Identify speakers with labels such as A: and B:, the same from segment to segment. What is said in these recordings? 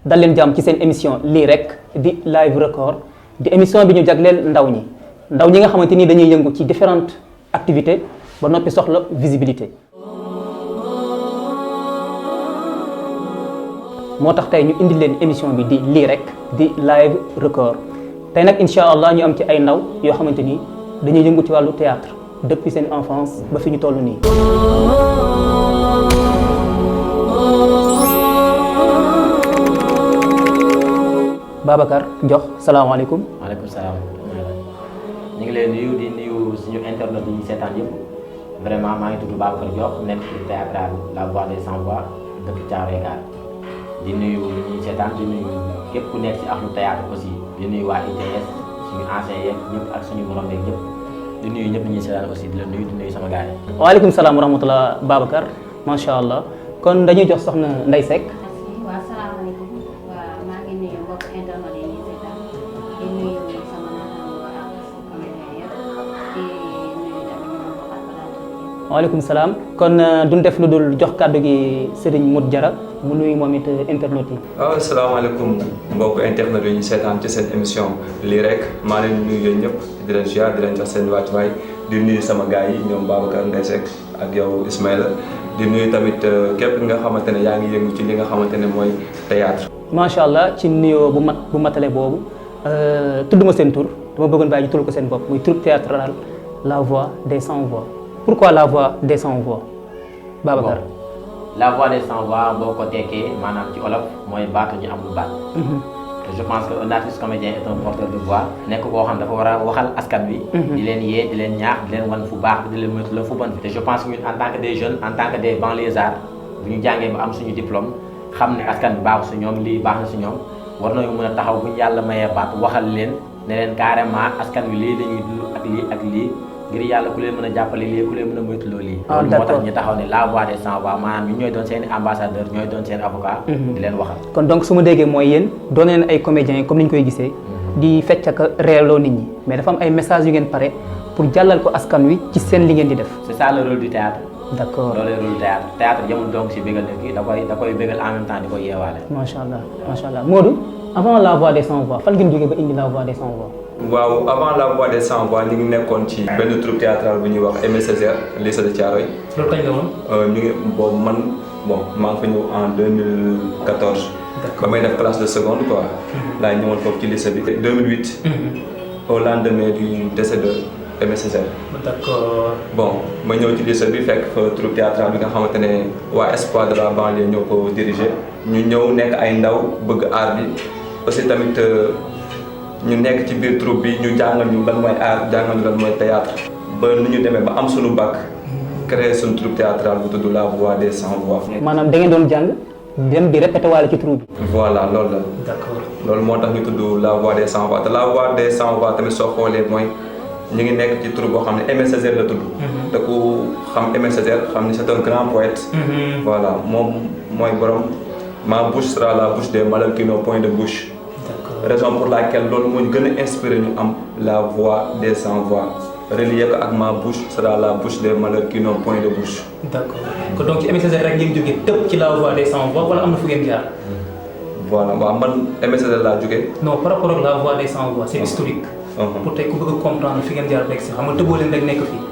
A: dal leen jàmm ci seen émission lii rek di live record di émission bi ñu jagleel ndaw ñi nga xamante ni dañuy yëngu ci différentes activités ba noppi soxla visibilité. moo tax tey ñu indi leen émission bi di lii rek di live record tey nag incha allah ñu am ci ay ndaw yoo xamante ni dañuy yëngu ci wàllu théâtre depuis seen enfance ba fi ñu toll nii. Babacar Diokh salaamaaleykum.
B: maaleykum salaam. ñu ngi leen di nuyu suñu internet yi ñu seetaan yëpp vraiment maa ngi tudd Babacar Diokh nekk ci théâtral La Voix des Sans Voix dëkk Thiaroye Gare di nuyu ñi seetaan di nuyu képp ku nekk ci ahlu théâtre aussi di nuyu waa ITS suñu anciens yeeg ñëpp ak suñu morom yeeg ñëpp di nuyu ñëpp ñi seetaan aussi di la nuyu di nuyu sama gars yi.
A: waaleykum salaam wa rahmatulah Babacar macha allah kon dañuy jox soxna Ndeye Seck.
C: waaw salaamaaleykum waaw maa ngi nuyu mbokk internet yi ñuy seetaan di nuyu sama naataango ak comédien yëpp di nuyu tamit ñu mbokk ak plateau.
A: waaleykum salaam kon duñ def lu dul jox kàddu gi Serigne Modou Diarra mu nuyu moom it internet yi.
D: waaw asalaamaaleykum mbokk internet yi ñu seetaan ci seen émission lii rek maa leen nuyu yéen ñëpp di leen ziar di leen jox seen wàccuwaay di nuyu sama gars yi ñoom Babacar Ndeye Seck ak yow Ismaïla di nuyu tamit képp nga xamante ne yaa ngi yëngu ci li nga xamante ne mooy théâtre.
A: macha allah ci nuyoo bu matale boobu tudduma seen tur dama bëggoon bàyyi ñu tudd ko seen bopp muy troupe théâtrale La Voix des Sans Voix. pourquoi La Voix des Sans Voix Babacar.
B: La Voix des Sans Voix boo ko tekkee maanaam ci olof mooy baatu ñu amul baat. je pense que un artiste comédien est un porteur de voix nekk koo xam dafa war a waxal askan wi. di leen yee di leen ñaax di leen wan fu baax di leen moytu la fu bon te je pense que ñun en tant que des jeunes en tant que des banlieusards bu ñu jàngee ba am suñu diplôme xam ne askan bi baaxu si ñoom lii baax na si ñoom war nañu mën a taxaw bu ñu yàlla mayee baat waxal leen ne leen carrément askan wi lii dañuy dund ak lii ak lii ngir yàlla ku leen mën a jàppale lii ku leen mën a moytu loolu lii. loolu moo tax ñu taxaw ne La Voix des Sans Voix maanaam ñun ñooy doon seen ambassadeur ñooy doon seen avocat. di leen waxal.
A: kon donc su ma déggee mooy yéen doon leen ay comédiens comme ni ñu koy gisee. di fecc ak reeloo nit ñi mais dafa am ay messages yu ngeen pare pour jàllal ko askan wi ci seen li ngeen di def.
B: c'est ça le rôle du théâtre.
A: d'accord
B: loolu la rôle du théâtre théâtre jëmul donc si bégal nit ki da koy bégal en même temps di ko yeewaale.
A: macha allah Modou avant La Voix des Sans Voix fan ngeen jógee ba indi La Voix des Sans Voix.
D: waaw avant La Voix des Sans Voix ñu ngi nekkoon ci benn troupe théâtrale bu ñuy wax Aimé Césaire lycée de Thiaroye.
A: loolu kañ la woon.
D: ñu ngi boobu man maa ngi fa ñëw en 2014. ba may def classe de seconde quoi. laa ñëwoon foofu ci lycée bi. 2008. au lendemain du décès de Aimé Césaire.
A: d'accord.
D: bon ma ñëw ci lycée bi fekk fa troupe théâtrale bi nga xamante ne waa Espoir de la banlieue ñoo ko dirigé. ñu ñëw nekk ay ndaw bëgg art bi aussi tamit. ñu nekk ci biir troupe bi ñu jàngal ñu lan mooy art jàngal ñu lan mooy théâtre ba nu ñu demee ba am suñu bac créer suñu troupe théâtrale bu tudd La Voix des Sans Voix.
A: maanaam da ngeen doon jàng dem di répété waale ci troupe bi.
D: voilà loolu la.
A: d'accord
D: loolu moo tax ñu tudd La Voix des Sans Voix te La Voix des Sans Voix tamit soo xoolee mooy ñu ngi nekk ci troupe boo xam ne Aimé Césaire la tudd. te ku xam Aimé Césaire xam ni c'est un grand poète. voilà moom mooy borom ma bouche sera la bouche des malheurs qui n'ont point de bouche. raison pour laquelle loolu moo ñu gën a inspiré ñu am La Voix des Sans Voix relié ko ak ma bouche sera la bouche des malheurs qui n'ont point de bouche.
A: d'accord kon donc ci Aimé Césaire rek ngeen jógee tëb ci La Voix des Sans Voix wala am na fu ngeen jaar.
D: voilà waaw man Aimé Césaire laa jógee.
A: non par rapport ak La Voix des Sans Voix c'est historique. pour tey ku bëgg a comprendre fi ngeen jaar rek si xam nga tëboo leen rek nekk fii.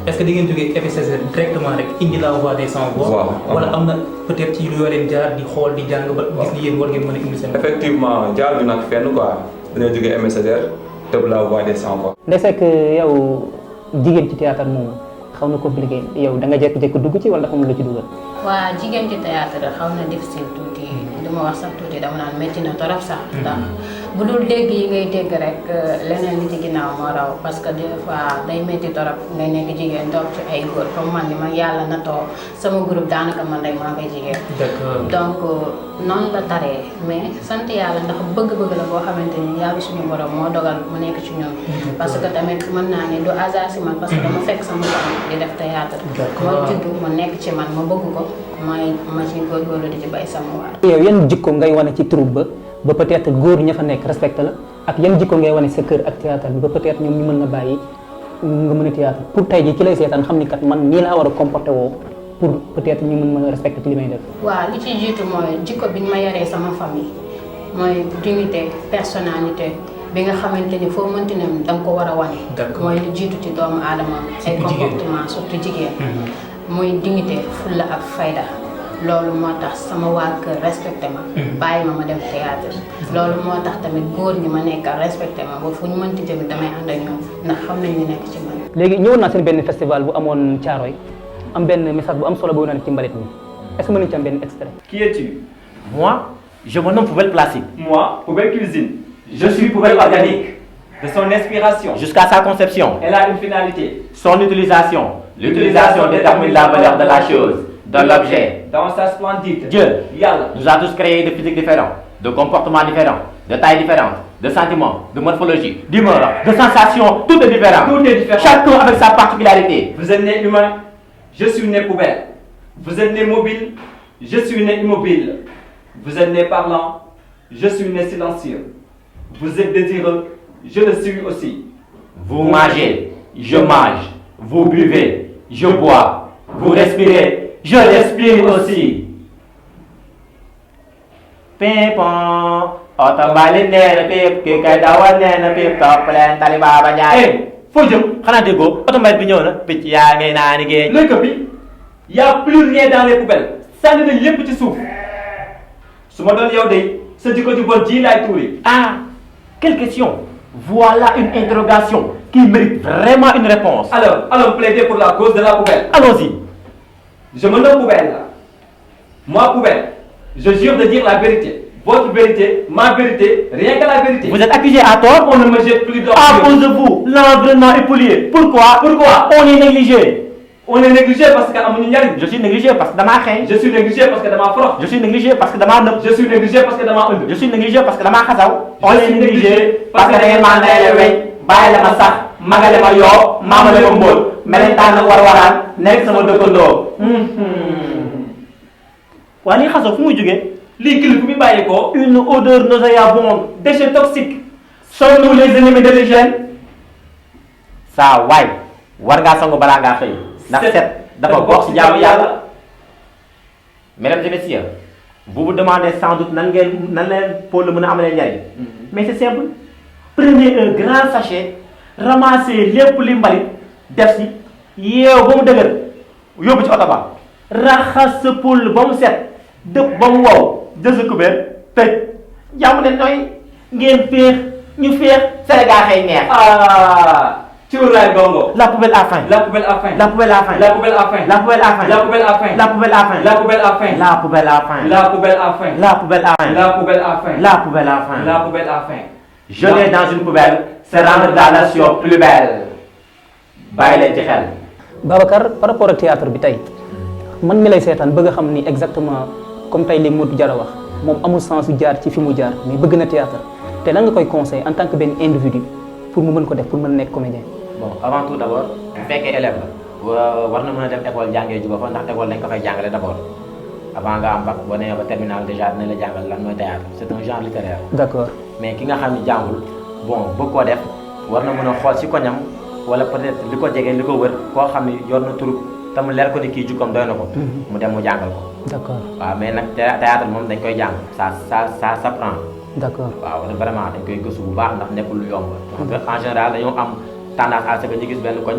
A: est-ce que di ngeen jógee Aimé Césaire directement rek indi La Voix des Sans Voix.
D: waaw
A: wala am na peut-être ci yoo leen jaar di xool di jàng ba gis ni yéen war ngeen mën a indi seen.
D: effectivement jaar ñu nag fenn quoi dañoo jógee Aimé Césaire tëb La Voix des Sans Voix.
A: Ndeye Seck yow jigéen ci théâtre moom xaw na compliqué yow da nga jékki-jékki dugg ci wala dafa am lu ci dugal.
C: waa jigéen ci théâtre xaw na difficile tuuti duma wax sax tuuti dama naan métti na torop sax ndax bu dul dégg yi ngay dégg rek leneen li ci ginnaaw moo raw parce que des fois day métti torop ngay nekk jigéen toog ci ay góor comme man ni ma yàlla na too sama groupe daanaka man rek maa koy jigéen.
A: d'accord
C: donc noonu la taree mais sant yàlla ndax bëgg-bëgg la boo xamante ni yàlla suñu borom moo dogal mu nekk ci ñun. parce que tamit mën naa ne du hasard si man parce que dama fekk sama borom di def théâtre. moo judd mu nekk ci man ma bëgg ko ma ci góorgóorlu di ci bay sama waar.
A: yow yan jikko ngay wane ci troupe ba peut-être góor ña fa nekk respecté la ak yan jikko ngay wane sa kër ak théâtre bi ba peut-être ñoom ñu mën na bàyyi nga mën a théâtre pour tey jii ci lay seetaan xam ni kat man nii laa war a comporté woo pour peut-être ñu mën ma respecté ci li may def.
C: waaw li ci jiitu mooy jikko bi ñu ma yaree sama famille mooy dignité personnalité bi nga xamante ni foo mënti ne da nga ko war a wane. mooy lu jiitu ci doomu aadama ay comportement surtout jigéen. muy dignité fulla ak fayda. loolu moo tax sama waa kër respecté ma. bàyyi ma dem théâtre. loolu moo tax tamit góor ñi ma nekkal respecté ma ba fu ñu mënti tamit damay ànd ak ñoom ndax xam nañ ñu nekk ci man.
A: léegi ñëwoon naa seen benn festival bu amoon Thiaroye am benn message bu am solo bu nekk ci mbalit mi est-ce que mën nañu ci am benn extrait.
E: Qui es-tu?
B: Moi, je me nomme Poubelle Plastique.
E: Moi, Poubelle Cuisine. Je suis Poubelle Organique. De son inspiration,
B: Jusqu'à sa conception,
E: elle a une finalité.
B: son utilisation, l'utilisation détermine la valeur de la chose, de l'objet.
E: Dans sa splendide,
B: Dieu
E: Yalla
B: nous a tous créés de physiques différents, de comportements différents, de tailles différentes, de sentiments, de morphologie, d'humeur, de sensations, tout est différent.
E: Tout est différent.
B: Chacun avec sa particularité.
E: Vous êtes né humain, je suis né poubelle. Vous êtes né mobile, je suis né immobile. Vous êtes né parlant, je suis né silencieux. Vous êtes désireux, je le suis aussi.
B: Vous mangez, je mange. Vous buvez, je bois. Vous respirez, je respire aussi. Pimpon, otombali neena pip, ki kay dawal neena pip, topp leen tali Baba Ndiaye.
E: Foo jëm?
B: Xanaa déggoo otombali bi ñëw na picc yaa ngay naani géej.
E: Le copie, il n'y a plus rien dans les poubelles. Ça ne veut pas de souffle. Si je donne yow day, sa jikko ju bon ji laay tuuri.
B: Ah, quelle question? Voilà une interrogation qui mérite vraiment une réponse.
E: Alors, allons plaider pour la cause de la poubelle.
B: Allons-y.
E: Je me nomme Poubelle. Moi, Poubelle, je jure de dire la vérité. Votre vérité, ma vérité, rien que la vérité.
B: Vous êtes accusé à tort.
E: On ne me jette plus d'or.
B: À cause de vous, l'environnement est pollué. Pourquoi? On est négligé.
E: On est négligé parce que amuñu njariñ.
B: Je suis négligé parce que damaa xeeñ.
E: Je suis négligé parce que dama forox.
B: Je suis négligé parce que damaa nëb.
E: Je suis négligé parce que dama ënd.
B: Je suis négligé parce que damaa xasaw. On
E: Je
B: est
E: suis
B: négligé parce que da ngeen maa ndeyale weñ. bàyyi la ma sax magale ma yoo maamale ma mbóol melentaan nag war waraan nekk sama dëkkandoo. waa lii xasaw fu muy jógee.
E: lii kili fu muy bàyyi ko.
B: Une odeur nauséabonde.
E: Déchets toxiques.
B: Sommes-nous les ennemis de l'hygiène? saa waay war ngaa sangu balaa ngaa xëy. ndax set dafa bokk ci jaamu yàlla. Mesdames et messieurs, vous vous demandez sans doute nan leen Paul mën a amalee njariñ. Mais c'est simple. Prenez un grand sachet, ramassez lépp li mbalit def ci yeew ba mu dëgër yóbbu ci oto ba raxas sa pool ba mu set dëpp ba mu wow jël sa kubéer tëj jàmm ne nooy ngeen féex ñu féex Sénégal xëy neex.
E: Cuuraay gongo.
B: La poubelle a faim.
E: La poubelle a faim.
B: La poubelle a faim.
E: La poubelle a faim.
B: La poubelle a faim.
E: La poubelle a faim.
B: La poubelle a faim.
E: La poubelle a faim.
B: La poubelle a faim.
E: La poubelle a faim.
B: La poubelle a faim.
E: La poubelle a faim.
B: La poubelle a faim.
E: La poubelle a faim.
B: Jeter dans une poubelle, c'est rendre la nation plus belle. bàyyi leen ci xel.
A: Babacar par rapport ak théâtre bi tey man mi lay seetaan bëgg a xam ni exactement comme tey li Modou Diarra wax moom amul sens yu jaar ci fi mu jaar mais bëgg na théâtre te lan nga koy conseil en tant que benn individu pour mu mën ko def pour mën a nekk comédien.
B: Bon avant tout d'abord bu fekkee élève la war na mën a dem école jàngee juba fa ndax école dañ ko fay jàngale d'abord avant nga am bac boo nee ba terminal déjà dinañ la jàngal lan mooy théâtre c'est un genre littéraire.
A: D'accord.
B: mais ki nga xam ni jàngul bon bëgg koo def war na mën a xool ci koñam wala peut-être li ko jege li ko wër koo xam ni yor na turu te mu leer ko ni kii jukkoom doy na ko. mu dem mu jàngal ko.
A: D'accord.
B: waaw mais nag théâtre moom dañ koy jàng ça s'apprend.
A: D'accord.
B: waaw vraiment dañ koy gëstu bu baax ndax nekkul lu yomb. parce que en général dañoo am tendance à ce que ñu gis benn koñ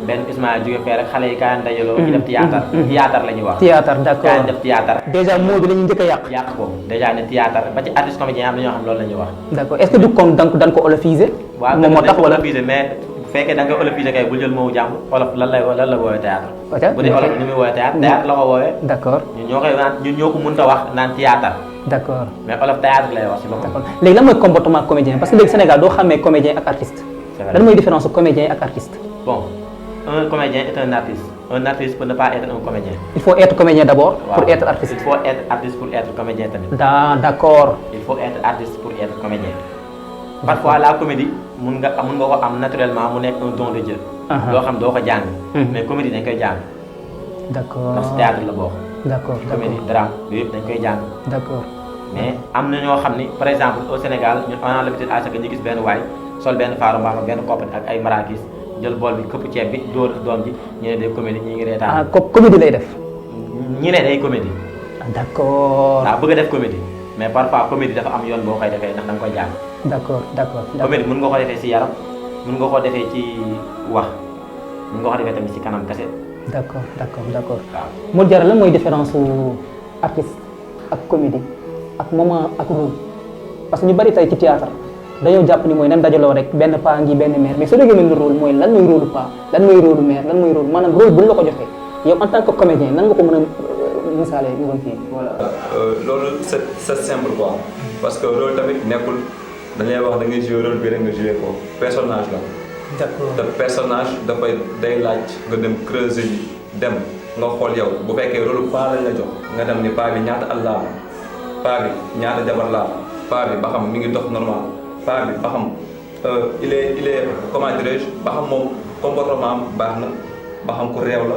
B: benn Ismaël jóge fee rek xale yi kaay dajaloo. ñu def théâtre. théâtre la ñuy wax.
A: théâtre d'accord
B: kaay def théâtre.
A: déjà moo bi la ñuy njëkk a yàq.
B: yàq ko déjà ne théâtre ba ci artiste comédien am na ñoo xam loolu la ñuy wax.
A: d'accord est-ce que du kon dan ko olofisé.
B: waaw
A: moom moo tax wala
B: olofisé mais bu fekkee da nga olofisé kay bul jël moomu jàmm olof lan la woowee théâtre.
A: ok
B: bu dee olof ni muy woowee théâtre théâtre la ko woowee.
A: d'accord
B: ñun ñoo koy naan ñun ñoo ko mënut a wax naan théâtre.
A: d'accord
B: mais olof théâtre lay wax si boppam.
A: d'accord léegi lan mooy comportement comédien parce que léegi Sénégal doo xàmmee comédien ak artiste.
B: C'est vrai.
A: lan mooy différence comédien ak artiste.
B: Bon, un comédien est un artiste. Un artiste peut ne pas être un comédien.
A: il faut être comédien d'abord pour
B: Waaw.
A: être artiste.
B: Il faut être artiste pour être comédien tamit.
A: d'accord
B: Il faut être artiste pour être comédien. Parfois la comédie mun nga ko am naturellement mu nekk un don de Dieu. loo xam doo ko jàng. mais comédie dañ koy jàng.
A: d'accord
B: ndax si théâtre la bokk.
A: d'accord
B: comédie drame yooyu yëpp dañ koy jàng.
A: d'accord
B: mais am na ñoo xam ni par exemple au Sénégal ñun on a l'habitude à ce que ñu gis benn waay sol benn faaru mbaam ak benn koppati ak ay marakis jël bool bi këpp ceeb bi dóor doom ji ñu ne day comédie ñi ngi reetaan.
A: ah comédie lay def.
B: ñi ne day comédie.
A: ah d'accord
B: waaw bëgg a def comédie mais parfois comédie dafa am yoon boo koy defee ndax da nga koy jàng.
A: d'accord d'accord.
B: comédie mën nga ko defee si yaram mën nga ko defee ci wax mën nga ko defee tamit si kanam kese.
A: d'accord d'accord d'accord.
B: waaw
A: Modou Diarra lan mooy différence su artiste ak comédie ak moment ak rôle parce que ñu bari tey ci théâtre dañoo jàpp ni mooy nan dajaloo rek benn paa ngi benn mère mais soo déggee mel ni rôle mooy lan mooy rôle paa lan mooy rôle mère lan mooy rôle maanaam rôle bu ñu la ko joxee yow en tant que comédien nan nga ko mën a misaale ñu doon fii voilà.
D: loolu c'est simple quoi parce que loolu tamit nekkul dañuy wax da ngay jouer rôle bi rek nga jouer ko personnage la.
A: d'accord
D: te personnage dafay day laaj nga dem creuser yi dem nga xool yow bu fekkee rôle paa lañ la jox nga dem ni paa bi ñaata at la am paa bi ñaata jabar la am paa bi ba xam mi ngi dox normal paa bi ba xam il est comment dirais-je ba xam moom comportement am baax na ba xam ko réew la.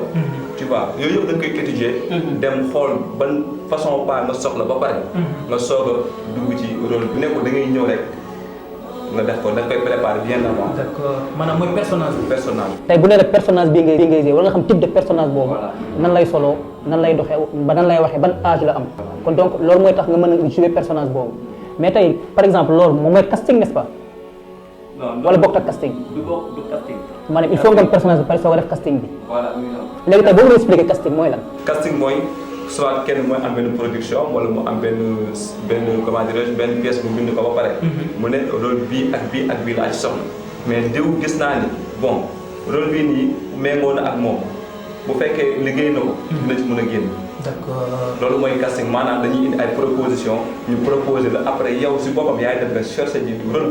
D: tu vois yooyu yëpp da nga koy étudier. dem xool ban façon paa nga soxla ba pare. nga soog a dugg ci rôle bi nekkul da ngay ñëw rek nga def ko da nga koy préparer bien avant.
F: d'accord maanaam mooy personnage bi.
D: personnage.
A: tey bu nee la personnage bii ngay jouer wala nga xam type de personnage boobu nan lay solo nan lay doxee ba nan lay waxee ban âge la am kon donc loolu mooy tax nga mën a jouer personnage boobu mais tey par exemple loolu moom mooy casting n'est-ce pas. wala bokk ak casting.
E: du bokk du casting.
A: maanaam il faut nga am personnage bi pare soo ko def casting bi.
E: voilà muy noonu.
A: léegi tey boo mën a expliquer casting mooy lan.
D: casting mooy soit kenn mooy am benn production wala mu am benn comment dirais-je benn pièce bu bind ko ba pare. mu ne rôle bii ak bii ak bii laa ci soxla mais diw gis naa ni bon rôle bii nii méngoo na ak moom bu fekkee liggéey na ko. dina ci mën a génn.
F: d'accord
D: loolu mooy casting maanaam dañuy indi ay proposition ñu proposer la après yow si boppam yaay def nga chercher ji rôle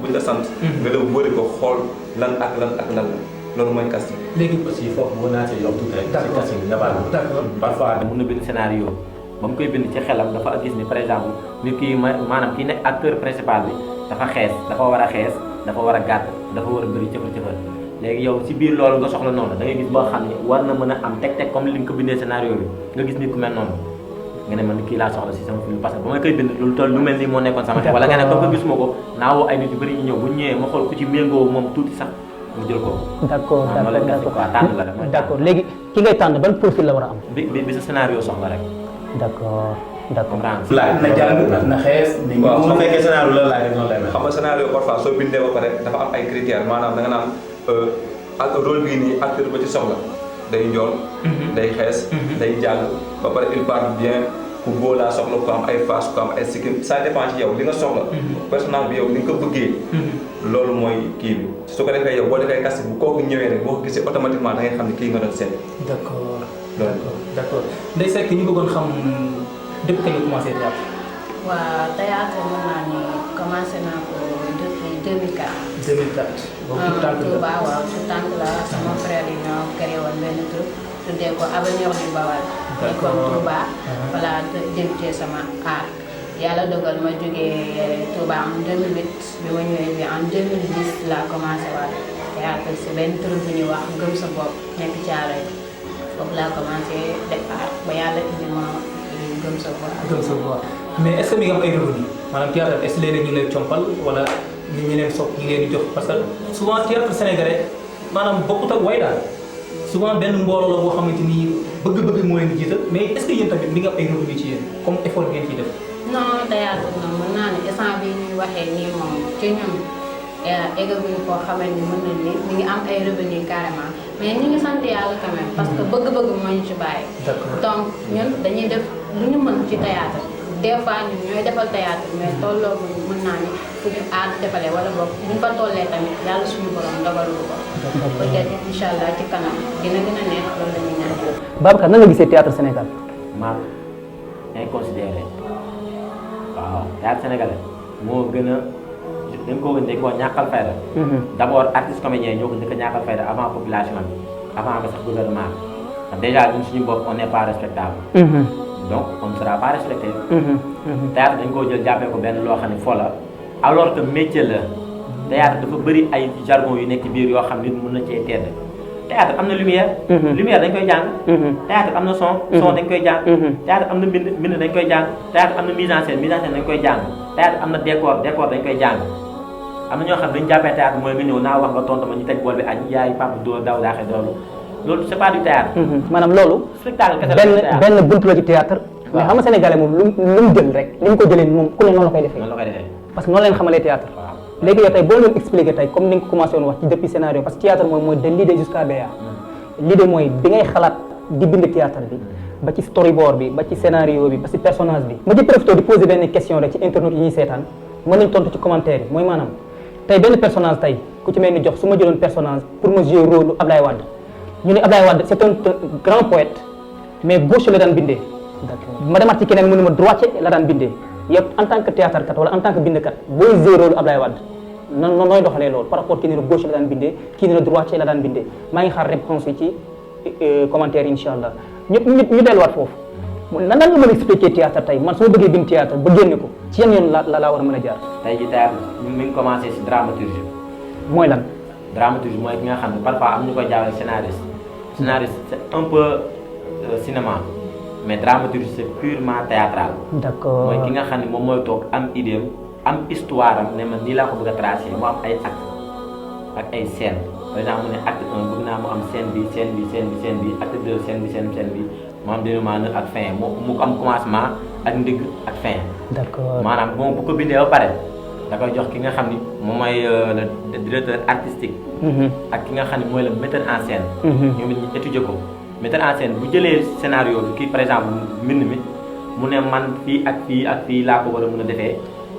D: buñ la sant. nga dem wëri ko xool lan ak lan ak lan la loolu mooy casting.
F: léegi
B: aussi foofu mën naa ci yokk tuuti rek. ci casting bi nga
F: d'accord
B: parfois mën na bind scénario ba mu koy bind ci xelam dafa gis ni par exemple nit ki maanaam kii nekk acteur principal bi dafa xees dafa war a xees dafa war a gàtt dafa war a bëri cëfal-cëfal léegi yow ci biir loolu nga soxla noonu da ngay gis boo xam ne war na mën a am teg-teg comme li nga ko bindee scénario bi nga gis nit ku mel noonu nga ne man kii laa soxla si sama film parce que ba ma koy bind lu toll lu mel nii moo nekkoon sama xel wala nga ne comme que gisuma ko naa woo ay nit yu bëri ñu ñëw bu ñu ñëwee ma xool ku ci méngoo moom tuuti sax mu jël ko.
A: d'accord
B: tànn la rek
A: d'accord léegi ki ngay tànn ban profil la war a am.
B: bi sa scénario soxla rek.
A: d'accord d'accord.
F: laaj na jàng na xees.
D: waaw
B: bu fekkee scénario la laaj rek noonu lay mel.
D: xam nga scénario parfois soo bindee ba pare dafa am ay critères maanaam da nga naan ak rôle bii nii acteur ba ci soxla day njool. day xees. day jàng ba pare il parle bien ku góor laa soxla ku am ay face ku am ay sikkim ça dépend ci yow li nga soxla. personnage bi yow ni nga ko bëggee. loolu mooy kii bi su ko defee yow boo defee casting bu kooku ñëwee rek boo ko gisee automatiquement da ngay xam ne kii nga doon seet.
F: d'accord
D: loolu
F: d'accord Ndeye Seck ñu bëggoon xam depuis kañ nga commencé théâtre.
C: waa théâtre mën naa ni commencé naa ko depuis 2004.
F: 2004. boobu tout tànk la
C: Touba waaw tout tànk la sama frère yi ñoo créé woon benn truc tuddee ko Avenir du Bawal. nekkoon Touba. voilà débuté sama art. yàlla dogal ma jógee Touba en 2008 bi ma ñëwee bi en 2010 laa commencé waat théâtre si benn truc bu ñuy wax gëm sa bopp nekk Thiaroye foofu laa commencé def art ba yàlla indi ma gëm sa bopp.
F: gëm sa bopp mais est-ce que mi ngi am ay revenu maanaam théâtre est-ce que léeg-léeg ñu lay compal wala ñu leen sopp ñu leen di jox parce que souvent théâtre sénégalais maanaam bokkut ak way daal souvent benn mbooloo la boo xamante ni bëgg-bëgg moo leen di jiital mais est-ce que yéen tamit mi ngi am ay revenu ci yéen comme effort ngeen ciy def.
C: non théâtre moom mën naa ne instant bi ñuy waxee nii moom ci ñun eggaguñu koo xamante ni mën nañ ni ñu ngi am ay revenus carrément mais ñu ngi sant yàlla quand même parce que bëgg-bëgg moo ñu ci bàyyi. donc ñun dañuy def lu ñu mën ci théâtre des fois ñun ñooy defal théâtre mais tolloo mën naa ni fu ñu aar defalee wala boog buñ fa tollee tamit yàlla suñu borom dogalu ko. peut-être incha allah ci kanam dina gën a neex loolu la ñuy ñaan.
A: Babacar nan nga gisee théâtre Sénégal.
B: maam inconsidéré waaw théâtre sénégalais moo gën a dañ koo ñàkkal fayda. d'abord artiste comédien ñoo ko njëkk a ñàkkal fayda avant population bi avant nga sax gouvernement bi déjà ñun suñu bopp on n'est pas respectable. donc on ne sera pas respecté. théâtre dañ koo jël jàppee ko benn loo xam ne fo la alors que métier la théâtre dafa bëri ay jargon yu nekk ci biir yoo xam nit mën na cee tedd. théâtre am na lumière. lumière dañ koy jàng. théâtre am na son dañ koy jàng. théâtre am na mbind dañ koy jàng. théâtre am na mise en scène dañ koy jàng. théâtre am na décor dañ koy jàng. am na ñoo xam ne dañu jàppee théâtre mooy nga ñëw naa wax nga tontu ma ñu teg bool bi añ yaay papa doo daw daaxee loolu c'est pas du théâtre.
A: maanaam loolu.
B: spectacle kese la
A: benn buntu la ci théâtre mais xam nga sénégalais moom lu mu jël rek li mu ko jëlee moom ku ne noonu la koy defee.
B: noonu la koy defee.
A: parce que noonu leen xamalee théâtre.
B: waaw
A: léegi yow tey boo leen expliqué tey comme ni nga commencé woon wax ci depuis scénario parce que théâtre mooy de l'idée jusqu'à BA. l'idée mooy bi ngay xalaat di bind théâtre bi ba ci storyboard bi ba ci scénario bi ba ci personnage bi. ma ci profité di poser benn question rek ci internet yi ñuy seetaan mën nañ tontu ci commentaire yi mooy maanaam tey benn personnage tey ku ci mel ni jox su ma jëloon personnage pour ma jouer rôle Ablaye Wade ñu ne Ablaye Wade c'est un grand poète mais gauche la daan bindee. ma demaat ci keneen mu ne ma droitier la daan bindee yow en tant que théâtre kat wala en tant que bindkat booy jouer rôle Ablaye Wade nan nooy doxalee loolu par rapport kii ni la gauche la daan bindee kii ni la droitier la daan bindee maa ngi xaar réponse yi ci commentaire incha allah ñu delluwaat foofu nan nga mën a expliquer théâtre tey man su ma bëggee bind théâtre ba génne ko ci yan yoon la war a mën a jaar.
B: tey ji théâtre mi ngi commencé si dramaturgie.
A: mooy lan.
B: dramaturgie mooy ki nga xam ne parfois am ñu koy jaawale scénariste. scénariste c'est un peu cinéma mais dramaturgie c'est purement théâtral.
A: d'accord
B: mooy ki nga xam ne moom mooy toog am idée am histoire am ne man nii laa ko bëgg a tracé mu am ay acte ak ay scène par exemple mu ne acte 1 bëgg naa mu am scène bi acte 2 scène bi mu am dénouement ak fin mu am commencement ak ndigg ak fin.
A: d'accord
B: maanaam moom bu ko bindee ba pare da koy jox ki nga xam ni moom mooy le directeur artistique. ak ki nga xam ne mooy le metteur en scène. ñoom it ñu étudier ko metteur en scène bu jëlee scénario bi kii par exemple mbind mi mu ne man fii ak fii laa ko war a mën a defee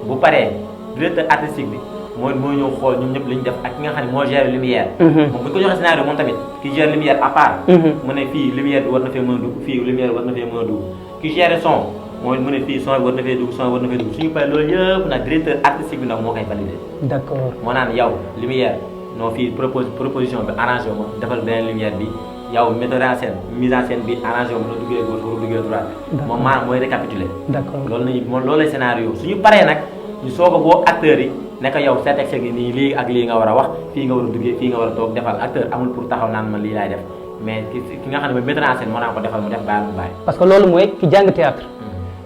B: bu paree directeur artistique bi mooy ñëw xool ñoom ñëpp li ñu def ak ki nga xam ne moo gère lumière. moom bu ñu ko joxee scénario moom tamit ki gère lumière à part. mu ne fii lumière bi war na fee mën a dugg fii lumière bi war na fee mën a dugg ki gère son. mooy mu ne fii son war na fee dugg suñu paree loolu yëpp nag directeur artistique bi nag moo koy validé.
A: d'accord
B: moo naan yow lumière non fii proposition bi arrangé wu ma defal beneen lumière bi yow metteur en scène mise en scène bi arrangé wu ma la duggee gauche wala duggee droite. moom maanaam mooy récapituler.
A: d'accord
B: loolu lay scénario suñu paree nag ñu soog a woo acteurs yi ne ko yow sa texte gi nii lii ak lii nga war a wax fii nga war a duggee fii nga war a toog defal acteur amul pour taxaw naan man lii laay def mais ki nga xam ne mooy metteur en scène moo naan ko defal mu def bàyyi mu bàyyi.
A: parce que loolu mooy ki jàng théâtre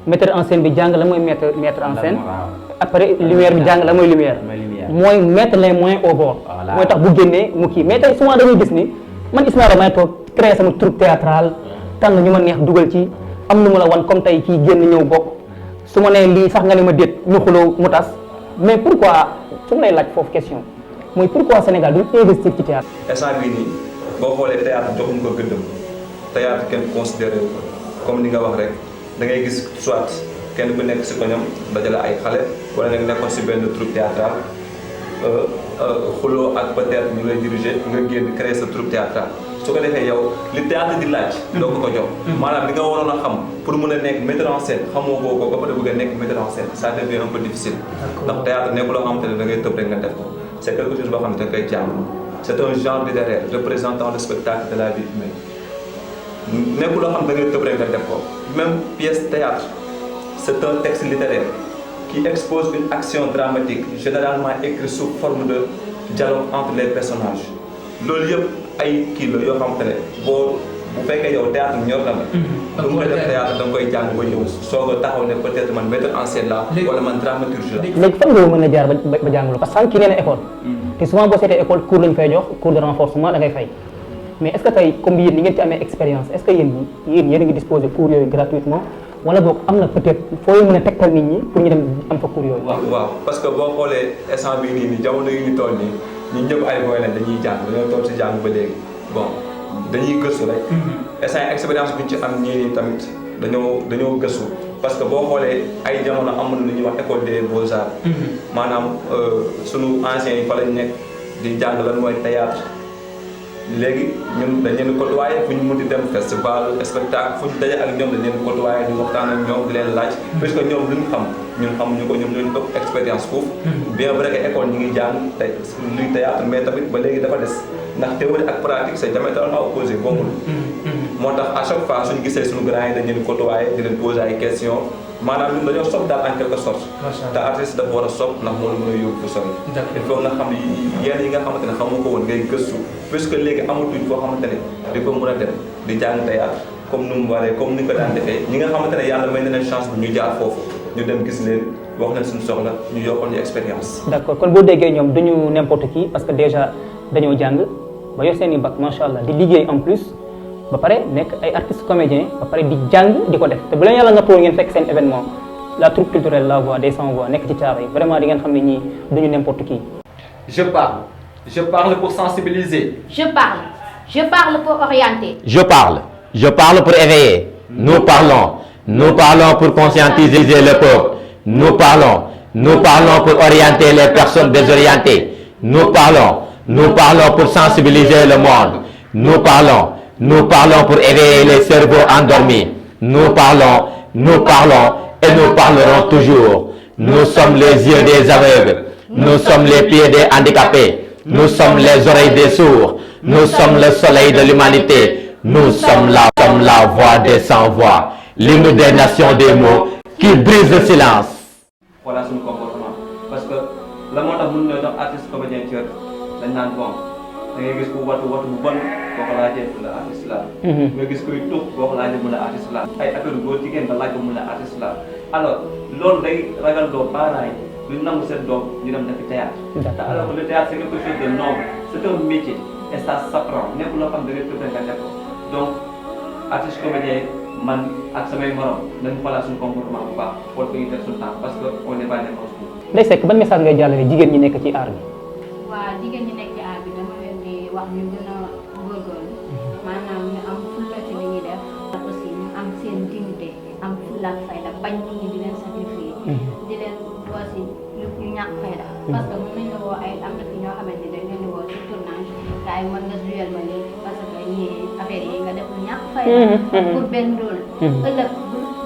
A: metteur en scène bi jàng la mooy mettre en scène après lumière bi jàng la mooy lumière mooy mettre les moyens au bord mooy tax bu génnee mu kii mais tey souvent dañuy gis ni man Ismaïla may toog créer sama troupe théâtrale tànn ñu ma neex dugal ci am lu ma la wan comme tey kii génn ñëw bokk su ma nee lii sax nga ne ma déet ñu xuloo mu tas mais pourquoi su ma lay laaj foofu question mooy pourquoi Sénégal duñ investir ci théâtre.
D: instant bii nii boo xoolee théâtre joxuñu ko gëddëm théâtre kenn considéré ko comme ni nga wax rek da ngay gis soit kenn ku nekk si koñam dajale ay xale wala nga nekkoon si benn troupe théâtrale xuloo ak peut-être ñu lay diriger nga génn créer sa troupe théâtrale su ko defee yow li théâtre di laaj doo ko jox maanaam li nga waroon a xam pour mën a nekk metteur en scène xamoo ko ba pare bëgg a nekk metteur en scène ça devient un peu difficile ndax théâtre nekk loo xamante ne da ngay tëb rek nga def ko c'est quelque chose boo xam ne da koy jàng c'est un genre littéraire représentant le spectacle de la vie humaine nekkul loo xam da ngay tëb rek nga def ko même pièce théâtre c'est un texte littéraire qui expose une action dramatique généralement écrite sous forme de dialogue entre les personnages loolu yëpp ay kii la yoo xamante ne boo bu fekkee yow théâtre ñor na la lu nga def théâtre da nga koy jàng ba ñëw soog a taxaw ne peut-être man metteur en scène la wala man dramaturge la
A: léegi fan nga mën a jaar ba jàngalu parce que sànq kii nee na école te souvent boo seetee école cours lañ fay jox cours de renforcement da ngay fay mais est-ce que tey comme yéen ni ngeen ci amee expérience est-ce que yéen a ngi disposer cours yooyu gratuitement wala boog am na peut-être foo mën a tegtal nit ñi pour ñu dem am fa cours yooyu.
D: waaw parce que boo xoolee instant bii nii jamono yu ñu toll nii ñun ñëpp ay boy lañ dañuy jàng dañoo toog si jàng ba léegi bon dañuy gëstu rek. instant expérience bi ñu ci am ñii nii tamit dañoo gëstu parce que boo xoolee ay jamono amoon na ñuy wax école des beaux-arts. maanaam sunu anciens yi fa lañ nekk di jàng lan mooy théâtre léegi ñun dañ leen côtoyer fu ñu mun di dem festival spectacle fu ñu daje ak ñoom dañ leen côtoyer di waxtaan ak ñoom di leen laaj puisque ñoom luñ xam ñun xamuñu ko ñoom ñooñu ëpp expérience foofu bien vrai que école ñu ngi jàng tey luy théâtre mais tamit ba léegi dafa des ndax théorie ak pratique c'est diamétralement opposé bokkul moo tax à chaque fois suñu gisee suñu grand yi dañ leen côtoyer di leen poser ay questions maanaam ñun dañoo sopp daal en quelque sorte te artiste dafa war a sopp ndax moo la mën a yóbbu fu sori il faut nga xam yenn yi nga xamante ne xamoo ko woon ngay gëstu puisque léegi amatuñ foo xamante ne di ko mën a dem di jàng théâtre comme nu mu waree comme ni ko daan defee ñi nga xamante ne yàlla may na leen chance bi ñu jaar foofu ñu dem gis leen wax leen suñu soxla ñu yokkal ñu expérience.
A: d'accord kon boo déggee ñoom duñu n'importe qui parce que déjà dañoo jàng ba yor seen i bac macha allah di liggéey en plus ba pare nekk ay artistes comédiens ba pare di jàng di ko def te bu leen yàlla nga toog ngeen fekk seen événement la troupe culturelle La Voix des Sans Voix nekk ci Thiaroye yi vraiment di ngeen xam ne ñii duñu n'importe qui.
E: Je parle pour sensibiliser.
G: Je parle pour orienter.
B: Je parle pour éveiller. Nous parlons pour conscientiser le peuple. Nous parlons pour orienter les personnes désorientées. Nous parlons pour sensibiliser le monde. Nous parlons pour éveiller les cerveaux endormis. Nous parlons et nous parlerons toujours. Nous sommes les yeux des aveugles. Nous sommes les pieds des handicapés. Nous sommes les oreilles des sourds. Nous sommes le soleil de l'humanité. Nous sommes la voix des sans voix. L'hymne des nations des mots qui brise le silence.
E: Voilà suñu comportement parce que la moo tax mën na doon artiste comédien ci dañ naan bon da ngay gis ku watu bu bon boo ko laajee mu la artiste la nga gis kuy tux boo ko laajee mu la artiste la ay affaire góor jigéen nga laaj ko mu la artiste la alors loolu day ragal doo parents yi duñ nangu seen doom ñu dem defi théâtre te alors que le théâtre c'est quelque chose de noble c'est un métier et ça s'apprend nekk loo xam da ngay tëdd nga def ko donc artiste comédien man ak samay morom nañu xoolaat suñu comportement bu baax xool ko ñu def suñu temps parce que on n'est pas n'importe où.
A: Ndeye Seck ban message ngay jàllale jigéen ñi nekk ci art bi.
C: waa jigéen ñi nekk ci art bi dama leen di wax ñu gën a góorgóorlu maanaam ñu am fulla ci li ñuy def aussi ñu am seen dignité am fulla ak fayda bañ nit ñi di leen sacrifier di leen aussi ñu ñàkk fayda parce que mën nañ la woo ay am na fi ñoo xamante ni dañ leen di woo ci tournage gars yi mën nga jouer ma léegi parce que ñii affaire yi nga def lu ñàkk fayda pour benn rôle ëllëg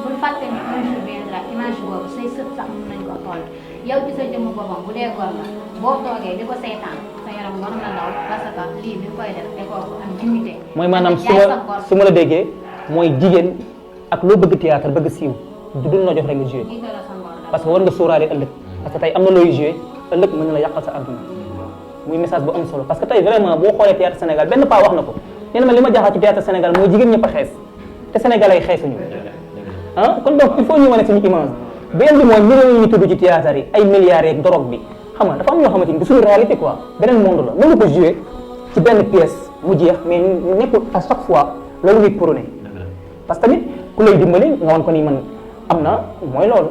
C: bul fàtte ni un jour viendra image boobu say sët sax mën nañ ko xool yow ci sa jëmm boppam bu dee góor nga boo toogee di ko seetaan sa yaram war na daw parce que lii bi koy def defoo ko am dignité
A: mooy maanaam su ma la déggee mooy jigéen ak loo bëgg théâtre bëgg siiw du dul na jox rek nga joué parce que war nga sóoraale ëllëg parce que tey am na looy joué ëllëg mën na la yàqal sa àdduna muy message bu am solo parce que tey vraiment boo xoolee théâtre Sénégal benn paa wax na ko nee na ma li ma jaaxal ci théâtre Sénégal mooy jigéen ñëpp a xees te Sénégalais yi xeesuñu kon donc il faut ñu wane suñu image beneen bi mooy millions yi ñu tudd ci théâtre yi ay milliards yeeg drogue bi xam nga dafa am ñoo xamante ni du suñu réalité quoi beneen monde la mën nga ko joué ci benn pièce mu jeex mais nekkul à chaque fois loolu ngay prôné parce que tamit ku lay dimbali nga wan ko ni man am na mooy loolu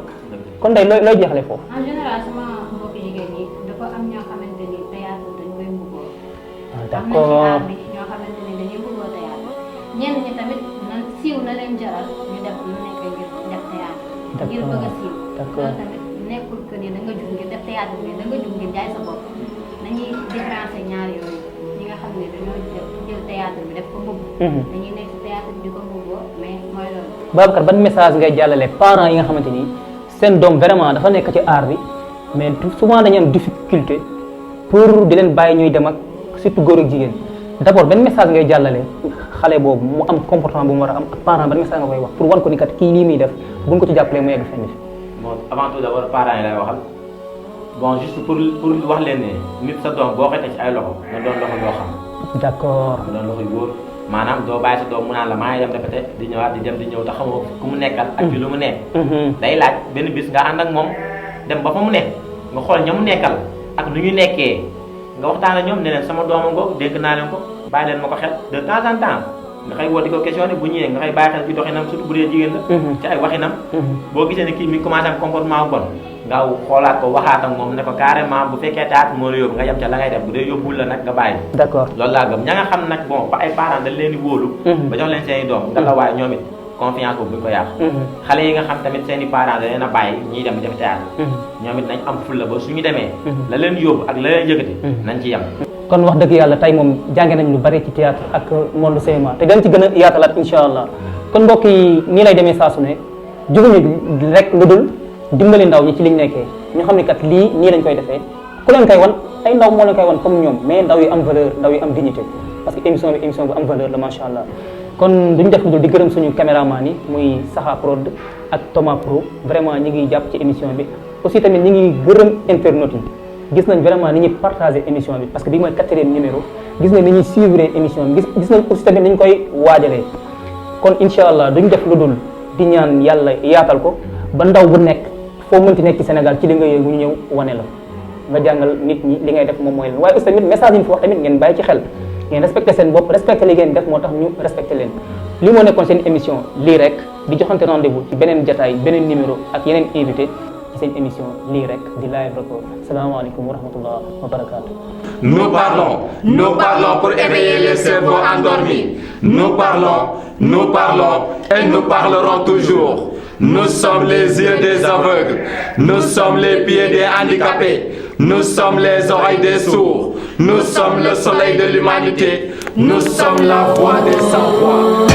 A: kon day looy jeexale foofu.
C: en général sama mbokku jigéen ñi dafa am ñoo xamante ni théâtre dañ koy mbubboo.
A: d'accord
C: am na ci art bi ñoo xamante ni dañuy mbubboo théâtre ñenn ñi tamit nan siiw na leen jaral ñu def lu nekk ngir def théâtre. ngir bëgg a siiw.
A: d'accord
C: loolu tamit nekkul que ni da nga jug ngir def théâtre bi da nga jug ngir jaay sa bopp nañuy différencier ñaar yooyu ñi nga xam ne dañoo jël théâtre bi def ko mbubb. dañuy nekk théâtre bi di ko mbubboo mais mooy loolu.
A: Babacar ban message ngay jàllale parents yi nga xamante ni seen doom vraiment dafa nekk ci art bi mais souvent dañuy am difficulté pour di leen bàyyi ñuy dem ak surtout góor ak jigéen d'abord ban message ngay jàllale xale boobu mu am comportement bu mu war a am ak parent ban message nga koy wax pour wan ko ni kat kii lii muy def buñ ko ci jàppalee mu yegg fenn fi.
B: bon avant tout d'abord parents yi lay waxal bon juste pour wax leen ne nit sa doom boo koy teg ci ay loxo nga doon loxo yoo xam.
A: d'accord
B: nga doon loxo yu wóor maanaam doo bàyyi sa doom mu naan la maa ngi dem répété di ñëwaat di dem di ñëw te xamoo ku mu nekkal ak ci lu mu nekk. day laaj benn bis nga ànd ak moom dem ba fa mu nekk nga xool ña mu nekkal ak nu ñu nekkee nga waxtaan ak ñoom ne leen sama dooma ngoog dégg naa leen ko bàyyi leen ma ko xel de temps en temps nga xëy woo di ko questionné bu ñëwee nga xëy bàyyi xel ci doxinam surtout bu dee jigéen la ci ay waxinam boo gisee ne kii mi commencé am comportement bon nga xoolaat ko waxaat ak moom ne ko carrément bu fekkee taat moo la yóbbu nga yem ca la ngay def bu dee yóbbul la nag nga bàyyi
A: d'accord
B: loolu laa gëm ña nga xam nag bon ba ay parents dañ leen di wóolu ba jox leen seen i doom nga la waaye ñoom it confiance boobu buñ ko yàq xale yi nga xam tamit seen i parents da leen a bàyyi ñiy dem def théâtre ñoom it nañ am fulla ba suñu demee la leen yóbbu ak la leen yëkkati nañ ci yem
A: kon wax dëgg yàlla tey moom jànge nañ lu bari ci théâtre ak monde cinéma te dañ ci gën a yaatalaat incha allah kon mbokk yi nii lay demee saa su ne jóguñu rek lu dul dimbali ndaw ñi ci liñ nekkee ñu xam ne kat lii nii lañ koy defee ku leen koy wan ay ndaw moo leen koy wan comme ñoom mais ndaw yu am valeur ndaw yu am dignité parce que émission bi émission bu am valeur la macha allah kon duñ def lu dul di gërëm suñu caméraman yi muy Saxa Prod ak Thomas Pro vraiment ñi ngi jàpp ci émission bi aussi tamit ñi ngi gërëm internautes yi gis nañ vraiment ni ñuy partager émission bi parce que bii mooy 4e numéro gis nañ ni ñuy suivre émission bi gis nañ aussi tamit ni ñu koy waajalee kon incha allah duñ def lu dul di ñaan yàlla yaatal ko ba ndaw bu nekk foo mënti nekk ci Sénégal ci li nga yëngu ñu ñëw wane la nga jàngal nit ñi li ngay def moom mooy leen waaye aussi tamit message yi ñu fi wax tamit ngeen bàyyi ci xel ngeen respecté seen bopp respecté li ngeen def moo tax ñu respecté leen li moo nekkoon seen émission lii rek di joxante rendez-vous ci beneen jataay beneen numéro ak yeneen invité ci seen émission lii rek di live record salaamaaleykum wa rahmatullah wa barakatuh.
H: Nous parlons pour éveiller les cerveaux endormis. Nous parlons et nous parlerons toujours. Nous sommes les yeux des aveugles. Nous sommes les pieds des handicapés. Nous sommes les oreilles des sourds. Nous sommes le soleil de l'humanité. Nous sommes la voix des sans-voix.